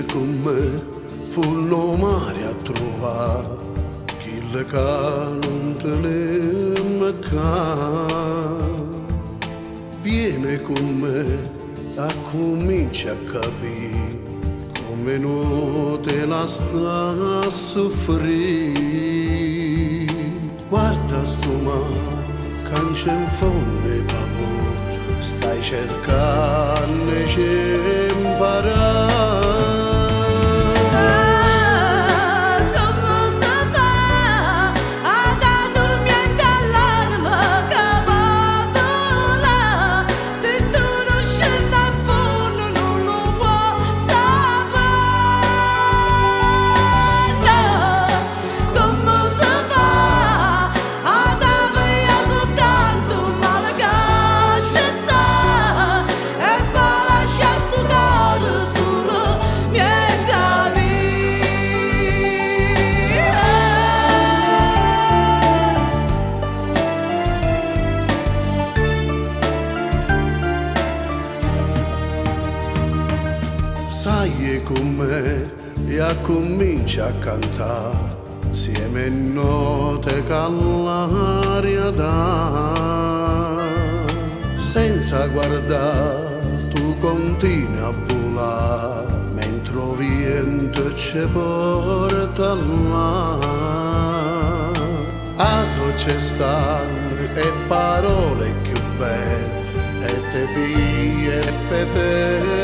Viene con me, funno mare a trovare chi che non tenem ca. Viene con me, a comincia a capire come non te la sta a soffrire. Guarda sto mare, che c'è in fondo paura, stai cercando di imparare. Come si fa ad addormentare l'anima che va vola? Se tu non scendi a fondo non lo puoi sapere. Come si fa ad avere soltanto un male che ci sta e poi lascia sto cuore solo mezza via. Sai com'è e comincia a cantare insieme note che l'aria dà. Senza guardare tu continui a volare mentre il vento ci porta là. A dove stanno e parole più belle e te piglie e te